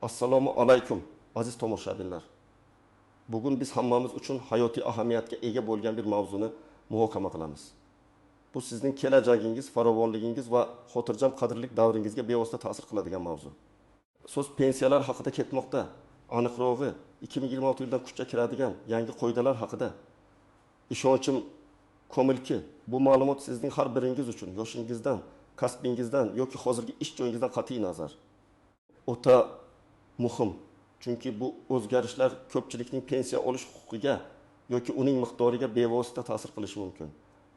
Assalomu alaykum, aziz tomoshabinlar. Bugun biz hammamiz uchun hayotiy ahamiyatga ega bo'lgan bir mavzuni muhokama qilamiz. Bu sizning kelajagingiz, farovonligingiz va xotirjam qadrlik davringizga bevosita ta'sir qiladigan mavzu. So'z pensiyalar haqida ketmoqda. Aniqrog'i, 2026 yildan kuchga kiradigan yangi qoidalar haqida. Ishonchim komilki, bu ma'lumot sizning har biringiz uchun yoshingizdan, kasbingizdan yoki hozirgi ish joyingizdan qat'iy nazar o'ta muhim. Chunki bu o'zgarishlar ko'pchilikning pensiya olish huquqiga yoki uning miqdoriga bevosita ta'sir qilishi mumkin.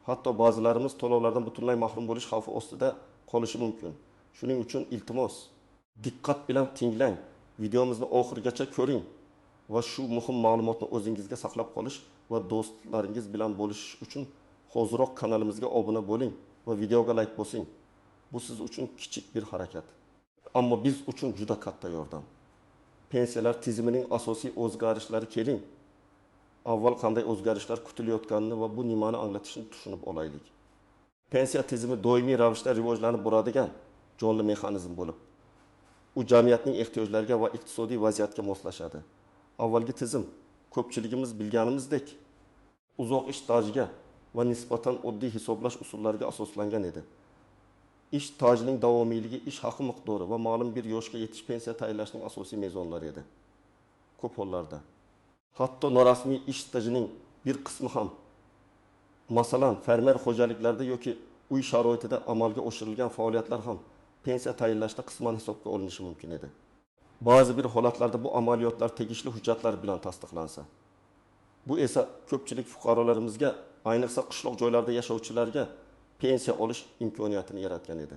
Hatto ba'zilarimiz to'lovlardan butunlay mahrum bo'lish xavfi ostida qolishi mumkin. Shuning uchun iltimos, diqqat bilan tinglang, videomizni oxirigacha ko'ring va shu muhim ma'lumotni o'zingizga saqlab qolish va do'stlaringiz bilan bo'lishish uchun hoziroq kanalimizga obuna bo'ling va videoga like bosing. Bu siz uchun kichik bir harakat, ammo biz uchun juda katta yordam. Pensiyalar tizimining asosiy o'zgarishlari keling. Avval qanday o'zgarishlar kutilayotganini va bu nimani anglatishini tushunib olaylik. Pensiya tizimi doimiy ravishda rivojlanib boradigan jonli mexanizm bo'lib, u jamiyatning ehtiyojlariga va iqtisodiy vaziyatga moslashadi. Avvalgi tizim ko'pchiligimiz bilganimizdek uzoq ish stajiga va nisbatan oddiy hisoblash usullariga asoslangan edi. Ish stajining davomiyligi, ish haqi miqdori va ma'lum bir yoshga yetish pensiya tayinlashning asosiy mezonlari edi. Ko'p hollarda hatto norasmiy ish stajining bir qismi ham, masalan, fermer xo'jaliklarida yoki uy sharoitida amalga oshirilgan faoliyatlar ham pensiya tayinlashda qisman hisobga olinishi mumkin edi. Ba'zi bir holatlarda bu amaliyotlar tegishli hujjatlar bilan tasdiqlansa, bu esa ko'pchilik fuqarolarimizga, ayniqsa qishloq joylarda yashovchilarga pensiya olish imkoniyatini yaratgan edi.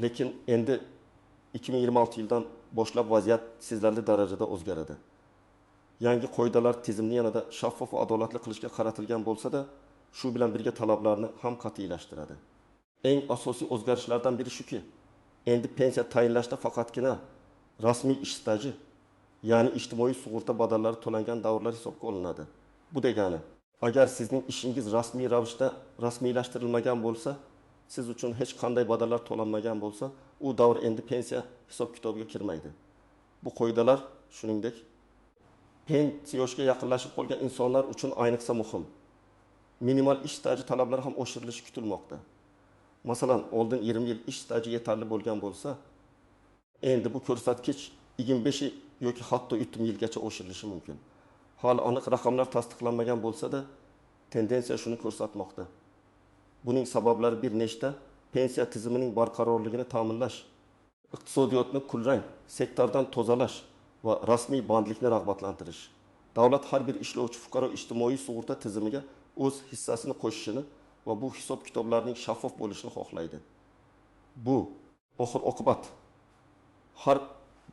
Lekin endi 2026 yildan boshlab vaziyat sezilarli darajada o'zgaradi. Yangi qoidalar tizimni yanada shaffof va adolatli qilishga qaratilgan bo'lsa-da, shu bilan birga talablarni ham qat'iylashtiradi. Eng asosiy o'zgarishlardan biri shuki, endi pensiya tayinlashda faqatgina rasmiy ish staji, ya'ni ijtimoiy sug'urta badallari to'langan davrlar hisobga olinadi. Bu degani, agar sizning ishingiz rasmiy ravishda rasmiylashtirilmagan bo'lsa, siz uchun hech qanday badallar to'lanmagan bo'lsa, u davr endi pensiya hisob-kitobiga kirmaydi. Bu qoidalar shuningdek pensiya yoshiga yaqinlashib qolgan insonlar uchun ayniqsa muhim. Minimal ish staji talablari ham oshirilishi kutilmoqda. Masalan, oldin 20 yil ish staji yetarli bo'lgan bo'lsa, endi bu ko'rsatkich 25 yoki hatto 30 yilgacha oshirilishi mumkin. Hali aniq raqamlar tasdiqlanmagan bo'lsa-da, tendensiya shuni ko'rsatmoqda. Buning sabablari bir nechta: pensiya tizimining barqarorligini ta'minlash, iqtisodiyotni kulrang sektordan tozalash va rasmiy bandlikni rag'batlantirish. Davlat har bir ishlovchi fuqaro ijtimoiy sug'urta tizimiga o'z hissasini qo'shishini va bu hisob-kitoblarning shaffof bo'lishini xohlaydi. Bu oxir-oqibat har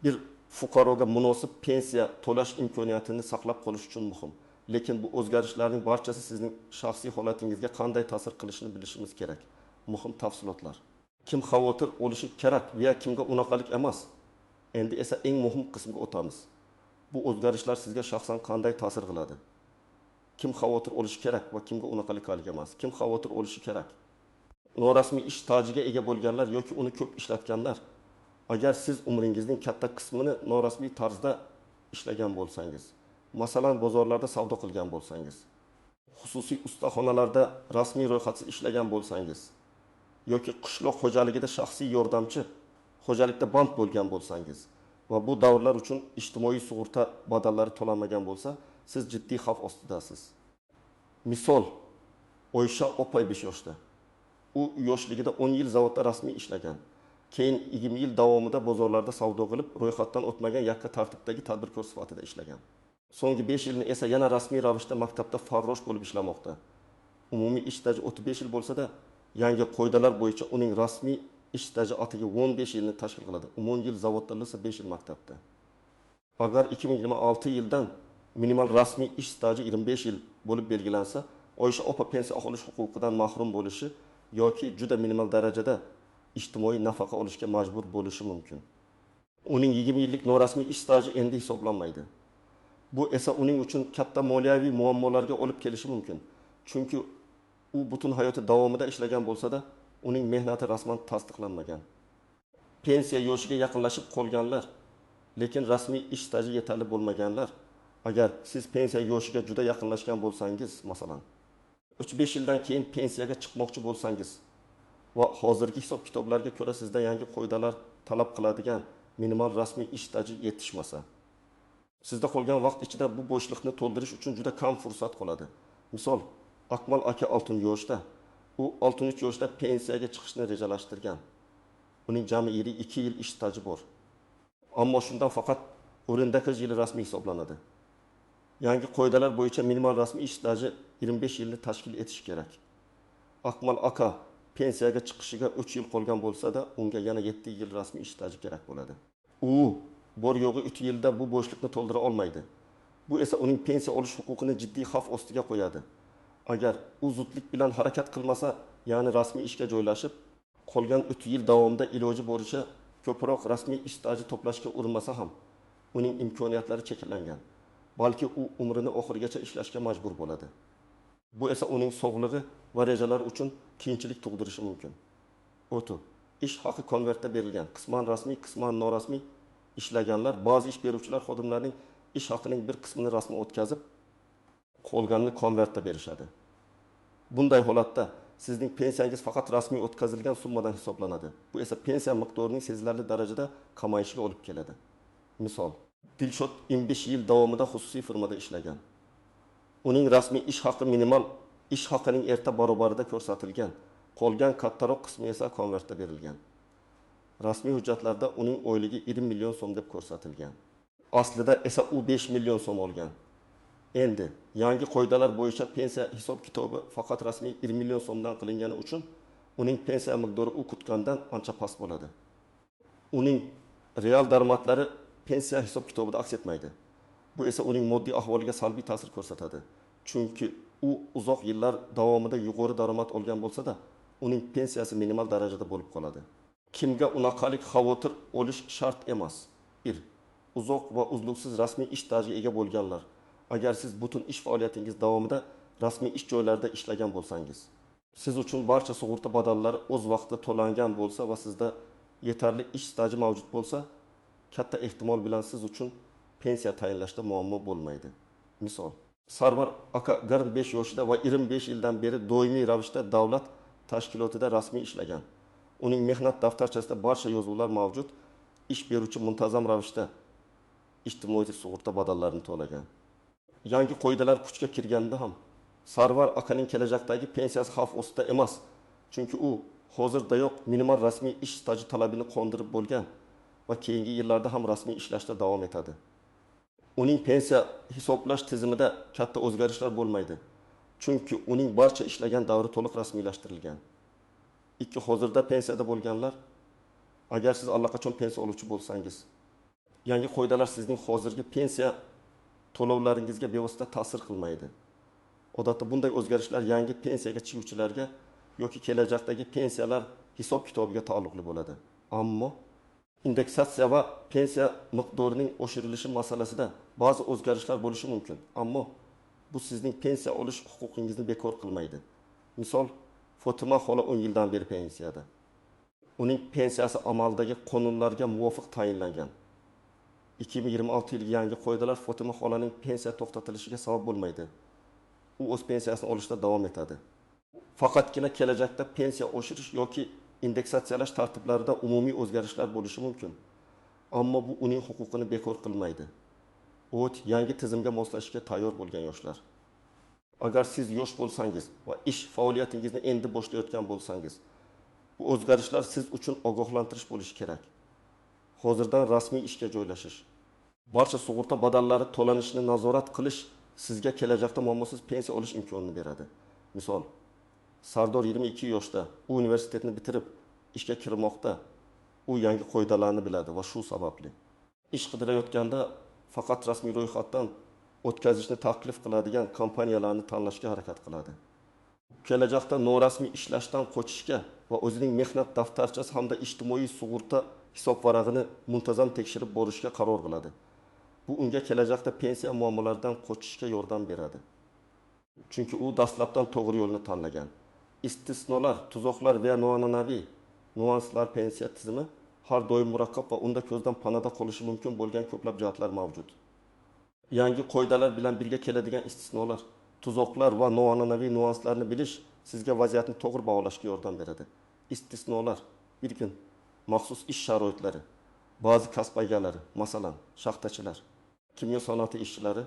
bir fuqaroga munosib pensiya to'lash imkoniyatini saqlab qolish uchun muhim. Lekin bu o'zgarishlarning barchasi sizning shaxsiy holatingizga qanday ta'sir qilishini bilishimiz kerak. Muhim tafsilotlar. Kim xavotir olishi kerak va kimga unaqalik emas. Endi esa eng muhim qismga o'tamiz. Bu o'zgarishlar sizga shaxsan qanday ta'sir qiladi? Kim xavotir olishi kerak va kimga unaqalik emas? Kim xavotir olishi kerak? Norasmiy ish stajiga ega bo'lganlar yoki uni ko'p ishlatganlar. Agar siz umringizning katta qismini norasmiy tarzda ishlagan bo'lsangiz, masalan, bozorlarda savdo qilgan bo'lsangiz, xususiy ustaxonalarda rasmiy ro'yxatsiz ishlagan bo'lsangiz yoki qishloq xo'jaligida shaxsiy yordamchi, xo'jalikda band bo'lgan bo'lsangiz va bu davrlar uchun ijtimoiy sug'urta badallari to'lanmagan bo'lsa, siz jiddiy xavf ostidasiz. Misol, Oysha opa 5 yoshda. U yoshligida 10 yil zavodda rasmiy ishlagan. Keyin 20 yil davomida bozorlarda savdo qilib, ro'yxatdan o'tmagan yakka tartibdagi tadbirkor sifatida ishlagan. So'nggi 5 yilni esa yana rasmiy ravishda maktabda farrosh bo'lib ishlamoqda. Umumiy ish staji 35 yil bo'lsa-da, yangi qoidalar bo'yicha uning rasmiy ish staji atigi 15 yilni tashkil qiladi. 10 yil zavodda esa 5 yil maktabda. Agar 2026 yildan minimal rasmiy ish staji 25 yil bo'lib belgilansa, Oysha opa pensiya olish huquqidan mahrum bo'lishi yoki juda minimal darajada ijtimoiy nafaqa olishga majbur bo'lishi mumkin. Uning 20 yillik norasmiy ish staji endi hisoblanmaydi. Bu esa uning uchun katta moliyaviy muammolarga olib kelishi mumkin. Chunki u butun hayoti davomida ishlagan bo'lsa-da, uning mehnati rasman tasdiqlanmagan. Pensiya yoshiga yaqinlashib qolganlar lekin rasmiy ish staji yetarli bo'lmaganlar. Agar siz pensiya yoshiga juda yaqinlashgan bo'lsangiz, masalan, 3-5 yildan keyin pensiyaga chiqmoqchi bo'lsangiz va hozirgi hisob-kitoblarga ko'ra sizda yangi qoidalar talab qiladigan minimal rasmiy ish staji yetishmasa, sizda qolgan vaqt ichida bu bo'shliqni to'ldirish uchun juda kam fursat qoladi. Misol, Akmal aka 60 yoshda, u 63 yoshda pensiyaga chiqishni rejalashtirgan. Uning jami 52 yil ish staji bor. Ammo shundan faqat 19 yili rasmiy hisoblanadi. Yangi qoidalar bo'yicha minimal rasmiy ish staji 25 yilni tashkil etishi kerak. Akmal aka pensiyaga chiqishiga 3 yil qolgan bo'lsa-da, unga yana 7 yil rasmiy ish staji kerak bo'ladi. U bor yo'g'i 3 yilda bu bo'shliqni to'ldira olmaydi. Bu esa uning pensiya olish huquqini jiddiy xavf ostiga qo'yadi. Agar u zudlik bilan harakat qilmasa, ya'ni rasmiy ishga joylashib, qolgan 3 yil davomida iloji boricha ko'proq rasmiy ish staji to'plashga urinmasa ham, uning imkoniyatlari cheklangan. Balki u umrini oxirigacha ishlashga majbur bo'ladi. Bu esa uning sog'lig'i va rejalari uchun qiyinchilik tug'dirishi mumkin. O'tu, ish haqi konvertda berilgan, qisman rasmiy, qisman norasmiy ishlaganlar, ba'zi ish beruvchilar xodimlarning ish haqining bir qismini rasmiy o'tkazib, qolganini konvertda berishadi. Bunday holatda sizning pensiyangiz faqat rasmiy o'tkazilgan summadan hisoblanadi. Bu esa pensiya miqdorining sezilarli darajada kamayishiga olib keladi. Misol, Dilshod 25 yil davomida xususiy firmada ishlagan. Uning rasmiy ish haqi minimal ish haqining erta barobarida ko'rsatilgan, qolgan kattaroq qismi esa konvertda berilgan. Rasmiy hujjatlarda uning oyligi 20 million so'm deb ko'rsatilgan. Aslida esa u 5 million so'm olgan. Endi yangi qoidalar bo'yicha pensiya hisob-kitobi faqat rasmiy 20 million so'mdan qilingani uchun uning pensiya miqdori u kutgandan ancha past bo'ladi. Uning real daromadlari pensiya hisob-kitobida aks etmaydi. Bu esa uning moddiy ahvoliga salbiy ta'sir ko'rsatadi. Chunki u uzoq yillar davomida yuqori daromad olgan bo'lsa-da, uning pensiyasi minimal darajada bo'lib qoladi. Kimga unaqalik xavotir olish shart emas. 1. Uzoq va uzluksiz rasmiy ish stajiga ega bo'lganlar. Agar siz butun ish faoliyatingiz davomida rasmiy ish joylarida ishlagan bo'lsangiz, siz uchun barcha sug'urta badallari o'z vaqtida to'langan bo'lsa va sizda yetarli ish staji mavjud bo'lsa, katta ehtimol bilan siz uchun pensiya tayinlashda muammo bo'lmaydi. Misol, Sarvar aka 45 yoshida va 25 yildan beri doimiy ravishda davlat tashkilotida rasmiy ishlagan. Uning mehnat daftarchasida barcha yozuvlar mavjud. Ish beruvchi muntazam ravishda ijtimoiy sug'urta badallarini to'lagan. Yangi qoidalar kuchga kirganda ham Sarvar akaning kelajakdagi pensiyasi xavf ostida emas, chunki u hozirdayoq minimal rasmiy ish staji talabini qondirib bo'lgan va keyingi yillarda ham rasmiy ishlashda davom etadi. Uning pensiya hisoblash tizimida katta o'zgarishlar bo'lmaydi, chunki uning barcha ishlagan davri to'liq rasmiylashtirilgan. 2. Hozirda pensiyada bo'lganlar, agar siz allaqachon pensiya oluvchi bo'lsangiz, yangi qoidalar sizning hozirgi pensiya to'lovlaringizga bevosita ta'sir qilmaydi. Odatda bunday o'zgarishlar yangi pensiyaga chiquvchilarga yoki kelajakdagi pensiyalar hisob-kitobiga taalluqli bo'ladi. Ammo indeksatsiya va pensiya miqdorining oshirilishi masalasida ba'zi o'zgarishlar bo'lishi mumkin, ammo bu sizning pensiya olish huquqingizni bekor qilmaydi. Misol, Fotima xola 10 yildan beri pensiyada. Uning pensiyasi amaldagi qonunlarga muvofiq tayinlangan. 2026 yilgi yangi qoidalar Fotima xolaning pensiya to'xtatilishiga sabab bo'lmaydi. U o'z pensiyasini olishda davom etadi. Faqatgina kelajakda pensiya oshirish yoki indeksatsiyalash tartiblarida umumiy o'zgarishlar bo'lishi mumkin. Ammo bu uning huquqini bekor qilmaydi. O't, yangi tizimga moslashishga tayyor bo'lgan yoshlar. Agar siz yosh bo'lsangiz va ish faoliyatingizni endi boshlayotgan bo'lsangiz, bu o'zgarishlar siz uchun ogohlantirish bo'lishi kerak. Hozirdan rasmiy ishga joylashish, barcha sug'urta badallari to'lanishini nazorat qilish sizga kelajakda muammosiz pensiya olish imkonini beradi. Misol, Sardor 22 yoshda, u universitetni bitirib ishga kirmoqda. U yangi qoidalarni biladi va shu sababli ish qidirayotganda faqat rasmiy ro'yxatdan o'tkazishni taklif qiladigan kompaniyalarni tanlashga harakat qiladi. Kelajakda norasmiy ishlashdan qochishga va o'zining mehnat daftarchasi hamda ijtimoiy sug'urta hisobvarag'ini muntazam tekshirib borishga qaror qiladi. Bu unga kelajakda pensiya muammolaridan qochishga yordam beradi. Chunki u dastlabdan to'g'ri yo'lni tanlagan. Istisnolar, tuzoqlar va noan'anaviy nuanslar pensiya tizimi har doim murakkab va unda ko'zdan panada qolishi mumkin bo'lgan ko'plab jihatlar mavjud. Yangi qoidalar bilan birga keladigan istisnolar, tuzoqlar va noan'anaviy nyuanslarni bilish sizga vaziyatni to'g'ri baholashga yordam beradi. Istisnolar: bir kun maxsus ish sharoitlari, ba'zi kasb egalari, masalan, shaxtachilar, kimyo sanoati ishchilari,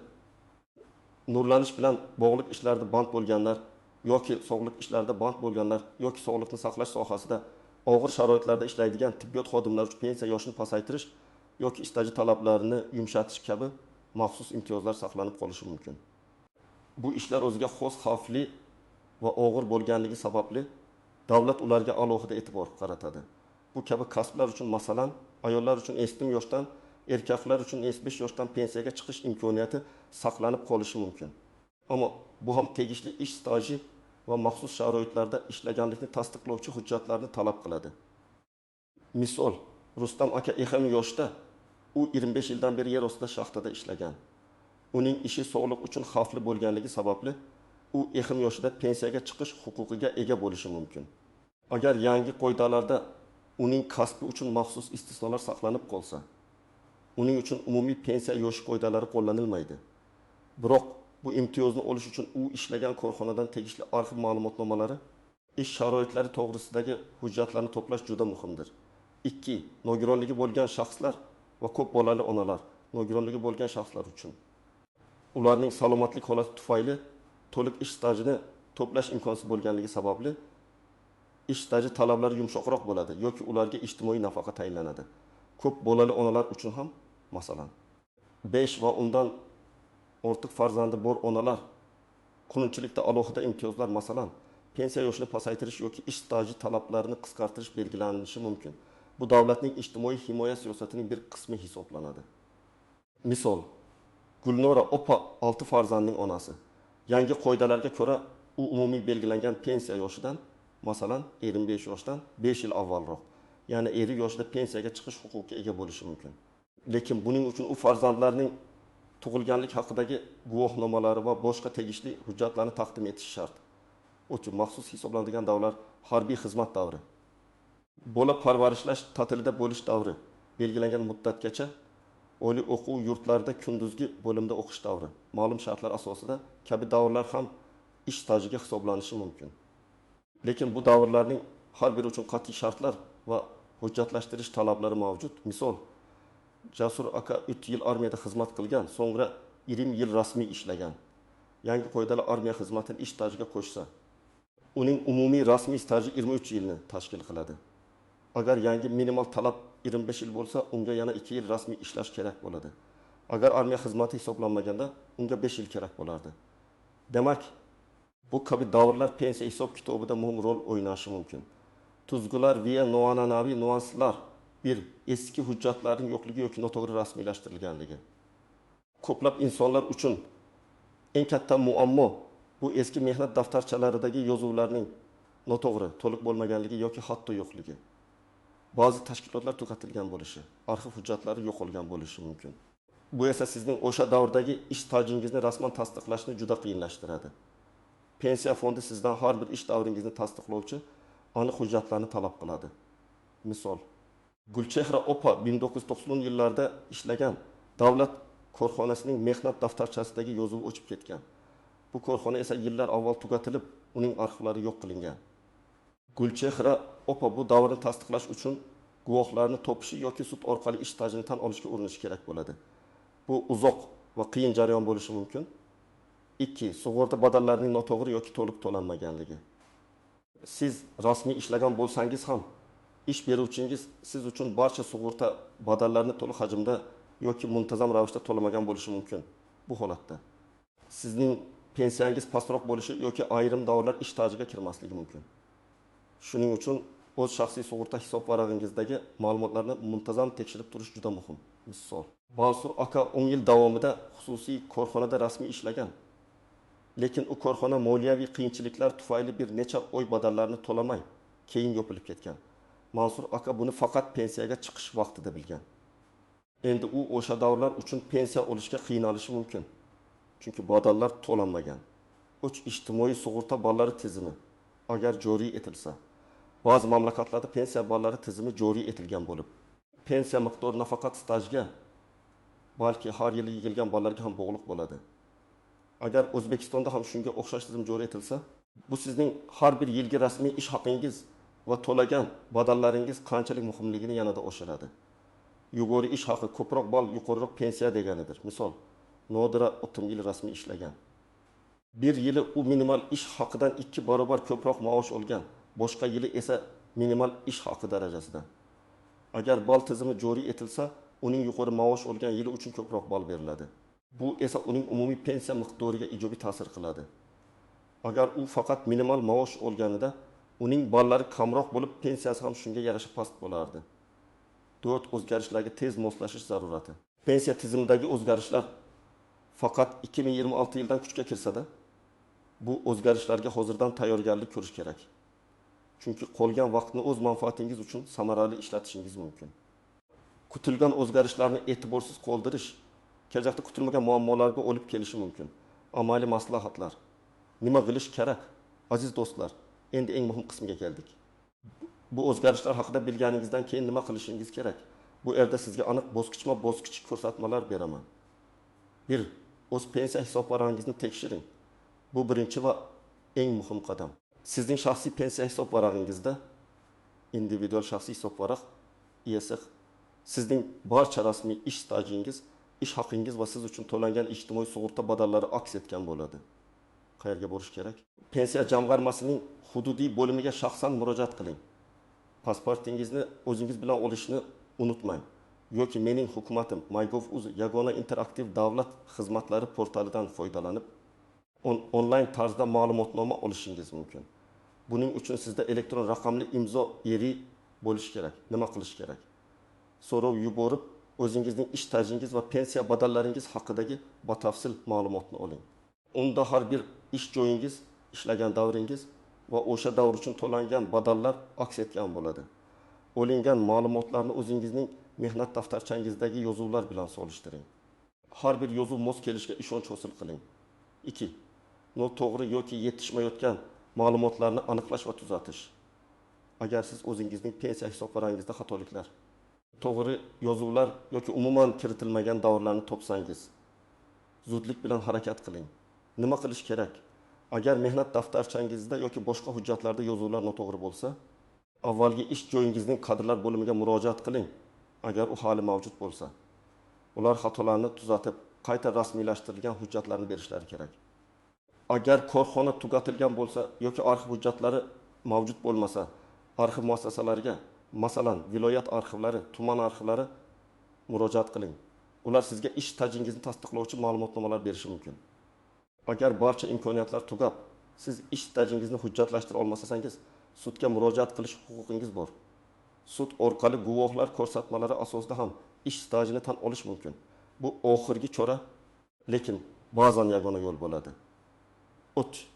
nurlanish bilan bog'liq ishlarda band bo'lganlar yoki sog'liq ishlarida band bo'lganlar yoki sog'liqni saqlash sohasida og'ir sharoitlarda ishlaydigan tibbiyot xodimlari uchun pensiya yoshini pasaytirish yoki ish staji talablarini yumshatish kabi maxsus imtiyozlar saqlanib qolishi mumkin. Bu ishlar o'ziga xos xavfli va og'ir bo'lganligi sababli davlat ularga alohida e'tibor qaratadi. Bu kabi kasblar uchun, masalan, ayollar uchun 50 yoshdan, erkaklar uchun 55 yoshdan pensiyaga chiqish imkoniyati saqlanib qolishi mumkin. Ammo bu ham tegishli ish staji va maxsus sharoitlarda ishlaganlikni tasdiqlovchi hujjatlarni talab qiladi. Misol, Rustam aka 50 yoshda, u 25 yildan beri yer ostida shaxtada ishlagan. Uning ishi sog'liq uchun xavfli bo'lganligi sababli u 50 yoshida pensiyaga chiqish huquqiga ega bo'lishi mumkin. Agar yangi qoidalarda uning kasbi uchun maxsus istisnolar saqlanib qolsa, uning uchun umumiy pensiya yoshi qoidalari qo'llanilmaydi. Biroq bu imtiyozni olish uchun u ishlagan korxonadan tegishli arxiv ma'lumotnomalari, ish sharoitlari to'g'risidagi hujjatlarni to'plash juda muhimdir. 2. Nogironligi bo'lgan shaxslar va ko'p bolali onalar. Nogironligi bo'lgan shaxslar uchun ularning salomatlik holati tufayli to'liq ish stajini to'plash imkonsiz bo'lganligi sababli ish staji talablari yumshoqroq bo'ladi yoki ularga ijtimoiy nafaqa tayinlanadi. Ko'p bolali onalar uchun ham, masalan, 5 va undan ortiq farzandi bor onalar qulunchilikda alohida imtiyozlar, masalan, pensiya yoshini pasaytirish yoki ish staji talablarini qisqartirish belgilanishi mumkin. Bu davlatning ijtimoiy himoya siyosatining bir qismi hisoblanadi. Misol, Gulnora opa 6 farzandning onasi. Yangi qoidalarga ko'ra u umumiy belgilangan pensiya yoshidan, masalan, 55 yoshdan 5 yil avvalroq, ya'ni 50 yoshida pensiyaga chiqish huquqiga ega bo'lishi mumkin. Lekin buning uchun u farzandlarning tug'ilganlik haqidagi guvohnomalari va boshqa tegishli hujjatlarni taqdim etish shart. Uchun maxsus hisoblanadigan davrlar harbiy xizmat davri, bola parvarishlash ta'tilida bo'lish davri, belgilangan muddatgacha oliy o'quv yurtlarida kunduzgi bo'limda o'qish davri, ma'lum shartlar asosida kabi davrlar ham ish stajiga hisoblanishi mumkin. Lekin bu davrlarning har biri uchun qat'iy shartlar va hujjatlashtirish talablari mavjud. Misol, Jasur aka 3 yil armiyada xizmat qilgan, so'ngra 20 yil rasmiy ishlagan. Yangi qoidalar armiya xizmatini ish stajiga qo'shsa, uning umumiy rasmiy staji 23 yilni tashkil qiladi. Agar yangi minimal talab 25 yil bo'lsa, unga yana 2 yil rasmiy ishlash kerak bo'ladi. Agar armiya xizmati hisoblanmaganda, unga 5 yil kerak bo'lardi. Demak, bu kabi davrlar pensiya hisob kitobida muhim rol o'ynashi mumkin. Tuzgular va noan'anaviy nyuanslar. 1. Eski hujjatlarning yo'qligi yoki noto'g'ri rasmiylashtirilganligi. Ko'plab insonlar uchun eng katta muammo bu eski mehnat daftarchalaridagi yozuvlarning noto'g'ri, to'liq bo'lmaganligi yoki hatto yo'qligi. Ba'zi tashkilotlar tugatilgan bo'lishi, arxiv hujjatlari yo'qolgan bo'lishi mumkin. Bu esa sizning o'sha davrdagi ish stajingizni rasman tasdiqlashni juda qiyinlashtiradi. Pensiya fondi sizdan har bir ish davringizni tasdiqlovchi aniq hujjatlarni talab qiladi. Misol, Gulchehra opa 1990 yillarda ishlagan davlat korxonasining mehnat daftarchasidagi yozuvi o'chib ketgan. Bu korxona esa yillar avval tugatilib, uning arxivlari yo'q qilingan. Gulchehra opa bu davrni tasdiqlash uchun guvohlarni topishi yoki sud orqali ish stajini tan olishga urinishi kerak bo'ladi. Bu uzoq va qiyin jarayon bo'lishi mumkin. 2. Sug'urta badallarining noto'g'ri yoki to'liq to'lanmaganligi. Siz rasmiy ishlagan bo'lsangiz ham ish beruvchingiz siz uchun barcha sug'urta badallarini to'liq hajmda yoki muntazam ravishda to'lamagan bo'lishi mumkin. Bu holatda sizning pensiyangiz pastroq bo'lishi yoki ayrim davrlar ish stajiga kirmasligi mumkin. Shuning uchun o'z shaxsiy sug'urta hisob varag'ingizdagi ma'lumotlarni muntazam tekshirib turish juda muhim. Misol, Mansur aka 10 yil davomida xususiy korxonada rasmiy ishlagan. Lekin u korxona moliyaviy qiyinchiliklar tufayli bir necha oy badallarni to'lamay keyin yopilib ketgan. Mansur aka buni faqat pensiyaga chiqish vaqtida bilgan. Endi u o'sha davrlar uchun pensiya olishga qiynalishi mumkin. Chunki badallar to'lanmagan. 3. Ijtimoiy sug'urta ballari tizimi agar joriy etilsa, ba'zi mamlakatlarda pensiya ballari tizimi joriy etilgan bo'lib, Pensiya miqdori nafaqat stajga, balki har yili yig'ilgan ballarga ham bog'liq bo'ladi. Agar O'zbekistonda ham shunga o'xshash tizim joriy etilsa, bu sizning har bir yilgi rasmiy ish haqingiz va to'lagan badallaringiz qanchalik muhimligini yanada oshiradi. Yuqori ish haqi ko'proq ball, yuqoriroq pensiya deganidir. Misol, Nodira 30 yil rasmiy ishlagan. Bir yili u minimal ish haqidan 2 barobar ko'proq maosh olgan, boshqa yili esa minimal ish haqi darajasida. Agar ball tizimi joriy etilsa, uning yuqori maosh olgan yili uchun ko'proq ball beriladi. Bu esa uning umumiy pensiya miqdoriga ijobiy ta'sir qiladi. Agar u faqat minimal maosh olganida, uning ballari kamroq bo'lib, pensiyasi ham shunga yarasha past bo'lardi. 4. O'zgarishlarga tez moslashish zarurati. Pensiya tizimidagi o'zgarishlar faqat 2026 yildan kuchga kirsa-da, bu o'zgarishlarga hozirdan tayyorgarlik ko'rish kerak. Chunki qolgan vaqtni o'z manfaatingiz uchun samarali ishlatishingiz mumkin. Kutilgan o'zgarishlarni e'tiborsiz qoldirish kelajakda kutilmagan muammolarga olib kelishi mumkin. Amaliy maslahatlar. Nima qilish kerak? Aziz do'stlar, endi eng muhim qismiga keldik. Bu o'zgarishlar haqida bilganingizdan keyin nima qilishingiz kerak? Bu yerda sizga aniq bosqichma-bosqich ko'rsatmalar beraman. 1. O'z pensiya hisobvarag'ingizni tekshiring. Bu birinchi va eng muhim qadam. Sizning shaxsiy pensiya hisobvarag'ingizda individual shaxsiy hisobvaraq ISX sizning barcha rasmiy ish stajingiz, ish haqingiz va siz uchun to'langan ijtimoiy sug'urta badallari aks etgan bo'ladi. Qayerga borish kerak? Pensiya jamg'armasining hududiy bo'limiga shaxsan murojaat qiling. Pasportingizni o'zingiz bilan olishni unutmang. Yoki Mening hukumatim MyGov.uz yagona interaktiv davlat xizmatlari portalidan foydalanib onlayn tarzda ma'lumotnoma olishingiz mumkin. Buning uchun sizda elektron raqamli imzo eri bo'lishi kerak. Nima qilish kerak? So'rov yuborib, o'zingizning ish stajingiz va pensiya badallaringiz haqidagi batafsil ma'lumotni oling. Unda har bir ish joyingiz, ishlagan davringiz va o'sha davr uchun to'langan badallar aks etgan bo'ladi. Olingan ma'lumotlarni o'zingizning mehnat daftarchangizdagi yozuvlar bilan solishtiring. Har bir yozuv mos kelishiga ishonch hosil qiling. 2. Noto'g'ri yoki yetishmayotgan ma'lumotlarni aniqlash va tuzatish. Agar siz o'zingizning pensiya hisobvarag'ingizda xatoliklar, to'g'ri yozuvlar yoki umuman kiritilmagan davrlarni topsangiz, zudlik bilan harakat qiling. Nima qilish kerak? Agar mehnat daftarchangizda yoki boshqa hujjatlarda yozuvlar noto'g'ri bo'lsa, avvalgi ish joyingizning kadrlar bo'limiga murojaat qiling, agar u hali mavjud bo'lsa. Ular xatolarni tuzatib, qayta rasmiylashtirilgan hujjatlarni berishlari kerak. Agar korxona tugatilgan bo'lsa yoki arxiv hujjatlari mavjud bo'lmasa, arxiv muassasalariga, masalan, viloyat arxivlari, tuman arxivlari murojaat qiling. Ular sizga ish stajingizni tasdiqlovchi ma'lumotnomalar berishi mumkin. Agar barcha imkoniyatlar tugab, siz ish stajingizni hujjatlashtira olmasangiz, sudga murojaat qilish huquqingiz bor. Sud orqali guvohlar ko'rsatmalari asosida ham ish stajini tan olish mumkin. Bu oxirgi chora, lekin ba'zan yagona yo'l bo'ladi. 3.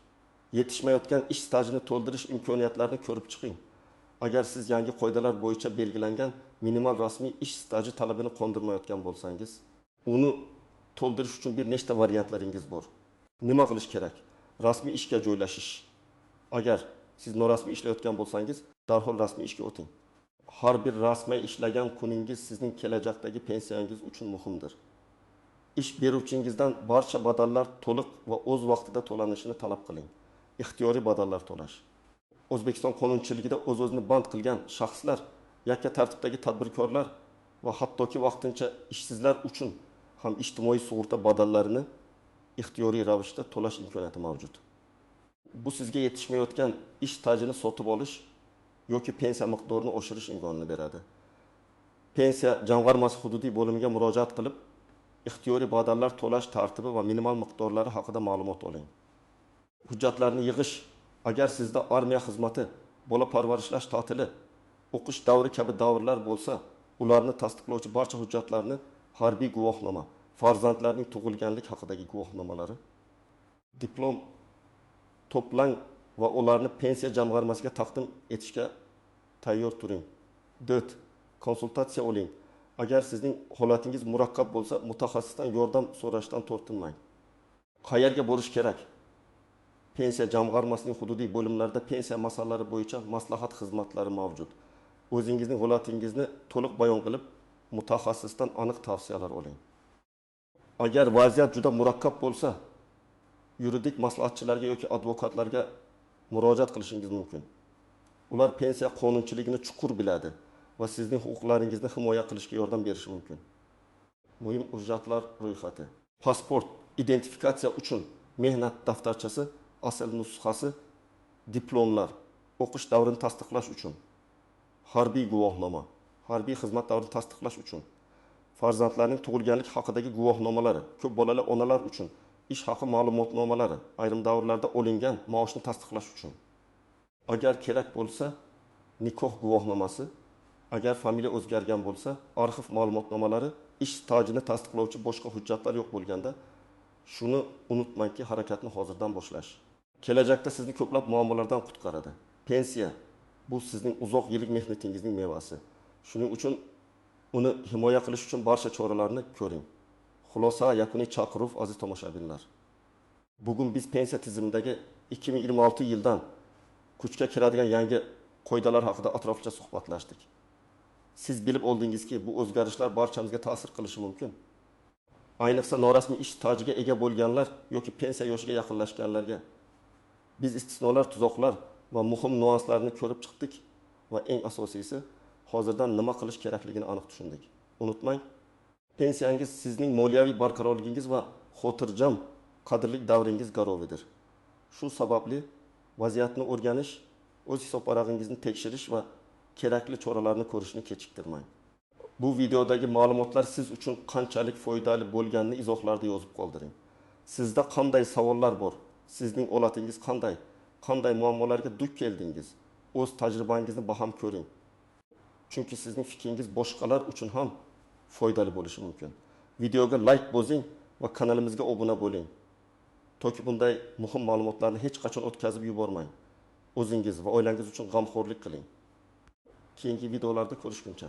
Yetishmayotgan ish stajini to'ldirish imkoniyatlarini ko'rib chiqing. Agar siz yangi qoidalar bo'yicha belgilangan minimal rasmiy ish staji talabini qondirmayotgan bo'lsangiz, uni to'ldirish uchun bir nechta variantlaringiz bor. Nima qilish kerak? Rasmiy ishga joylashish. Agar siz norasmiy ishlayotgan bo'lsangiz, darhol rasmiy ishga o'ting. Har bir rasmiy ishlagan kuningiz sizning kelajakdagi pensiyangiz uchun muhimdir. Ish beruvchingizdan barcha badallar to'liq va o'z vaqtida to'lanishini talab qiling. Ixtiyoriy badallar to'lash. O'zbekiston qonunchiligida o'z-o'zini band qilgan shaxslar, yakka tartibdagi tadbirkorlar va hattoki vaqtincha ishsizlar uchun ham ijtimoiy sug'urta badallarini ixtiyoriy ravishda to'lash imkoniyati mavjud. Bu sizga yetishmayotgan ish stajini sotib olish yoki pensiya miqdorini oshirish imkonini beradi. Pensiya jamg'armasi hududiy bo'limiga murojaat qilib, ixtiyoriy badallar to'lash tartibi va minimal miqdorlari haqida ma'lumot oling. Hujjatlarni yig'ish. Agar sizda armiya xizmati, bola parvarishlash ta'tili, o'qish davri kabi davrlar bo'lsa, ularni tasdiqlovchi barcha hujjatlarni harbiy guvohnoma, farzandlarning tug'ilganlik haqidagi guvohnomalari, diplom to'plang va ularni pensiya jamg'armasiga taqdim etishga tayyor turing. 4. Konsultatsiya oling. Agar sizning holatingiz murakkab bo'lsa, mutaxassisdan yordam so'rashdan tortinmang. Qayerga borish kerak? Pensiya jamg'armasining hududiy bo'limlarida pensiya masalalari bo'yicha maslahat xizmatlari mavjud. O'zingizning holatingizni to'liq bayon qilib, mutaxassisdan aniq tavsiyalar oling. Agar vaziyat juda murakkab bo'lsa, yuridik maslahatchilarga yoki advokatlarga murojaat qilishingiz mumkin. Ular pensiya qonunchiligini chuqur biladi va sizning huquqlaringizni himoya qilishga yordam berishi mumkin. Muhim hujjatlar ro'yxati: pasport, identifikatsiya uchun mehnat daftarchasi, asl nusxasi, diplomlar, o'qish davrini tasdiqlash uchun, harbiy guvohnoma, harbiy xizmat davrini tasdiqlash uchun, farzandlarning tug'ilganlik haqidagi guvohnomalari, ko'p bolali onalar uchun ish haqi ma'lumotnomalari, ayrim davrlarda olingan maoshni tasdiqlash uchun. Agar kerak bo'lsa, nikoh guvohnomasi, agar familiya o'zgargan bo'lsa, arxiv ma'lumotnomalari, ish stajini tasdiqlovchi boshqa hujjatlar yo'q bo'lganda, shuni unutmangki, harakatni hozirdan boshlash kelajakda sizni ko'plab muammolardan qutqaradi. Pensiya bu sizning uzoq yillik mehnatingizning mevasi. Shuning uchun uni himoya qilish uchun barcha choralarni ko'ring. Xulosa, yakuniy chaqiruv, aziz tomoshabinlar. Bugun biz pensiya tizimidagi 2026 yildan kuchga kiradigan yangi qoidalar haqida atroflicha suhbatlashdik. Siz bilib oldingizki, bu o'zgarishlar barchamizga ta'sir qilishi mumkin. Ayniqsa norasmiy ish stajiga ega bo'lganlar yoki pensiya yoshiga yaqinlashganlarga. Biz istisnolar, tuzoqlar va muhim nuanslarni ko'rib chiqdik va eng asosiysi, hozirdan nima qilish kerakligini aniq tushundik. Unutmang, pensiyangiz sizning moliyaviy barqarorligingiz va xotirjam qadrli davringiz garovidir. Shu sababli vaziyatni o'rganish, o'z hisobvarag'ingizni tekshirish va kerakli choralarni ko'rishni kechiktirmang. Bu videodagi ma'lumotlar siz uchun qanchalik foydali bo'lganini izohlarda yozib qoldiring. Sizda qanday savollar bor? Sizning holatingiz qanday? Qanday muammolarga duch keldingiz? O'z tajribangizni baham ko'ring. Chunki sizning fikringiz boshqalar uchun ham foydali bo'lishi mumkin. Videoga like bosing va kanalimizga obuna bo'ling. Toki bunday muhim ma'lumotlarni hech qachon o'tkazib yubormang. O'zingiz va oilangiz uchun g'amxo'rlik qiling. Keyingi videolarda ko'rishguncha.